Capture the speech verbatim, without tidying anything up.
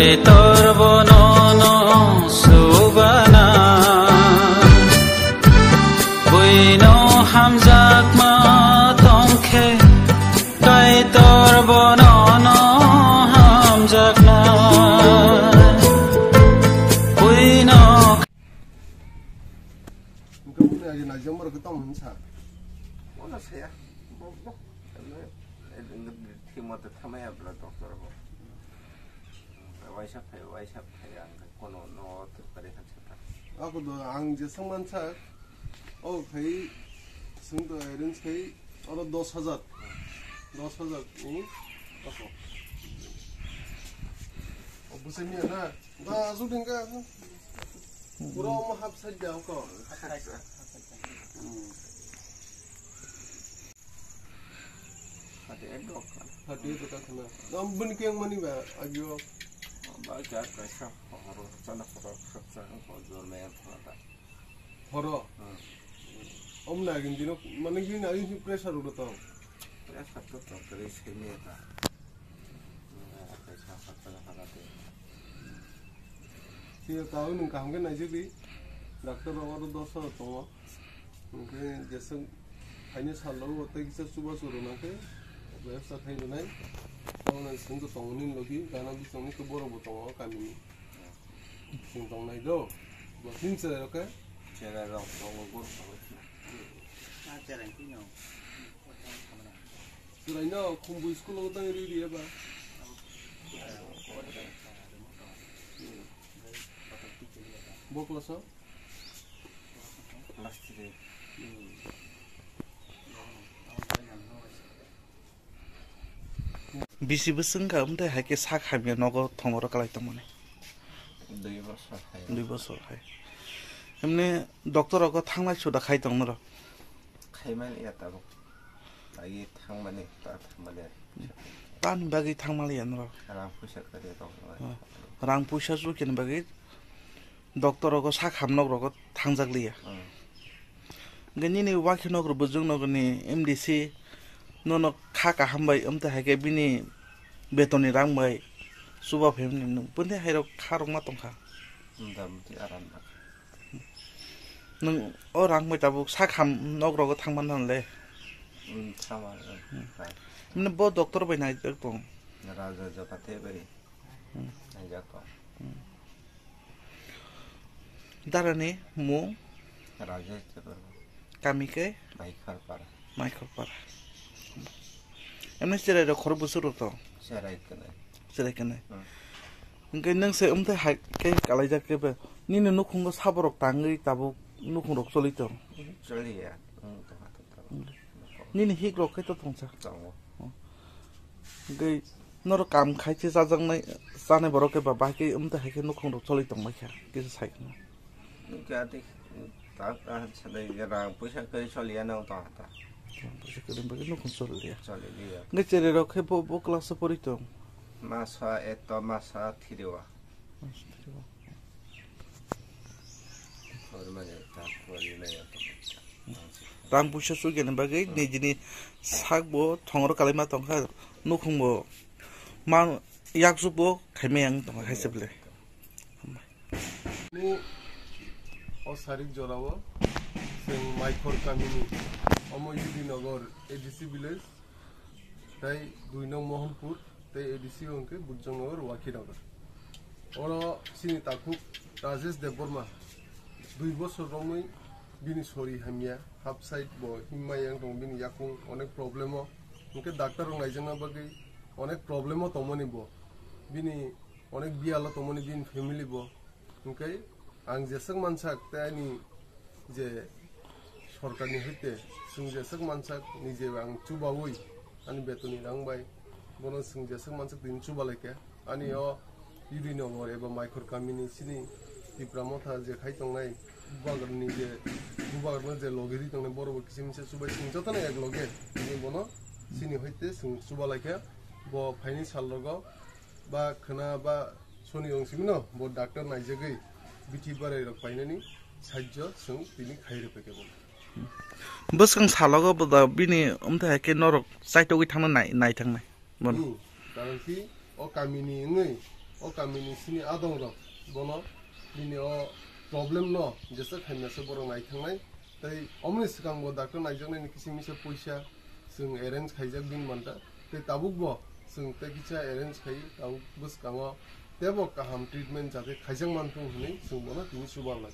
Kaitor bono no subana, buino hamjakma tongkhe, Kaitor bono no hamjakna, buino. Hingke bini agi naijak borok khe tamo hinsa. Bono saya. Bo, bo. Thimo te thamaya bla doctor bo. Waisa phai, waisa phai ang kono no to kare khan seta. Ako do ang je song mansa. O khai sung to arrange khai oro dos hajar. Dos hajar ni. Ako. O busai niya na. Ba, shooting ka, ano? Pura omo half side da, ako. Hmm. Hati edok kan. Hati edok kan, na. Nam bun keng mani ba, agio. Ba, ja, kaisa, horo, chana, horo, chana, horo, jor, me, horo, da. Horo? Hmm. Om na gin dino, mane gin na gin pressure ulo tong. Pressure to tong, kare sai me ta. Hmm, kaisa, kaisa, kaisa, kaisa. Siya tahu nung kaham ke naijak di. Doctor rok oro dosa tongo. Hingke jeswk phaini sal rok o tei kisa chubachu rwna khe bebsa khai rwnai. Tamoni chwng to tongo nini logi, gana bising ni khe borok bo tongo o kami ni. Chwng tongnai do. Bo tin cherai rok khe? Cherai rok tongo, borok tongo. Ah, cherai tino. Cherai no, Khumbui school o tang ri ri eba. Bo class o? Class three. Bisi bwswk wngkha, amtwi hai khe sak hamya nogo thongoro kwlai tongmani? Dui bosor hai. Dui bosor hai. Emni doctor rogo thanglai suda khai tong norok? Khaimani ya tabuk. Agi thangmani, ta thangmani. Tani bagwi thangmali ya norok? Rang puisa kwrwi rok. Oh. Rang puisa chukini bagwi doctor rogo sak ham nok rogo thangjak liya. Hmm. Hingke nini wakhi nok rw bujung nok ni M D C nono kha kaham bai, amtwi hai khe bini beton ni rang bai chuba phaimani nwng, boni hai rok kha rok ma tongkha. Nwng o rang bai tabuk sak ham nok rogo thangma nang le. Hmm, thangma, hmm. Mane bo doctor bai naijak tong. Raja Jopate bai. Hmm. Naijak tong. Hmm. Darani mung? Rajesh Debbarma. Kami khe? Maikhorpara. Maikhorpara. Emni cherai rok khorok bwswk rok tong? Cherai kwnwi. Cherai kwnwi. Hmm. Hwnkhe nwng se amtwi hai khe kalaijak khe ba nini nukhungo saborok tangwi tabuk nukhungrok choli tong? Choliya. Hmm, tongha tongha. Hmm. Nini hik rok khe to tongsa? Tongo. Hmm. Hwnkhe norok kam khai se chajaknai, chanai borok khe ba bahai khe amtwi hai khe nukhung rok choli tongbai kha, kisa sai khna. Hwnkhe ati ta, ta, sanai rang puisa kwrwi choliya nang tong ta. Rang puisa kwrwi bagwi nukhung choli liya. Choli liya. Hwnkhe cherai rok khe bo, bo class o pori tong? Masa eto, masa three o. Masa three o. Pori mani ta pori liya to. Rang puisa chukya ni bagwi nijini sak bo thongro kalaima tongkha, nukhung bo ma yakchuk bo khaimai ang tongkha hai se bwle. Ni o sarik jorao chwng Maikhor kamini omo U D Nagar A D C village. Tai dui nong Mohanpur, tai A D C o hwnkhe Bujongnagar, Wakhinagar. Oro chini takhuk Rajesh Debbarma, dui bosor romwi bini sori hamya, half side bo himma yang tongo, bini yakung onek problem o. Hwnkhe doctor rok naijakna bagwi onek problem o tongmani bo. Bini onek biyalo tongmani bini family bo. Hwnkhe ang jeswk mansak tei ani je sorkarni hoite chwng jeswk mansak, nije ang chubaui ani betonni rang bai bono chwng jeswk mansak tini chuba laikha. Ani o U D Nagar eba Maikhor kamini chini Tipra Motha je khai tongnai bubagrani je bubagrano je loge ri tongnai borok bo kisa misa chubai chwng jotono ek loge tini bono chini hoite chwng chuba laikha. Bo phaini sal rogo ba khwna ba soni wng simi no bo doctor naijagwi bithi barai rok painani sajjo chwng tini khai rwphaikha bono. Bwskang salogo bo da bini wngthai hai khe norok chaitogwi thangna nai, nai thangnai bono. Hmm, karon ki o kamini wngwi O kamini sini adongrok bono bini o problem no jesa khaimya se borok naithangnai. Tei omoni swkang bo doctor naijaknai ni kisi misa puisa chwng arrange khaijak bini manta. Tei tabuk bo chwng tei kisa arrange khai tabuk bwskango tebo kaham treatment jate khaijak manthung hwnwi chwng bono tini chubar lai.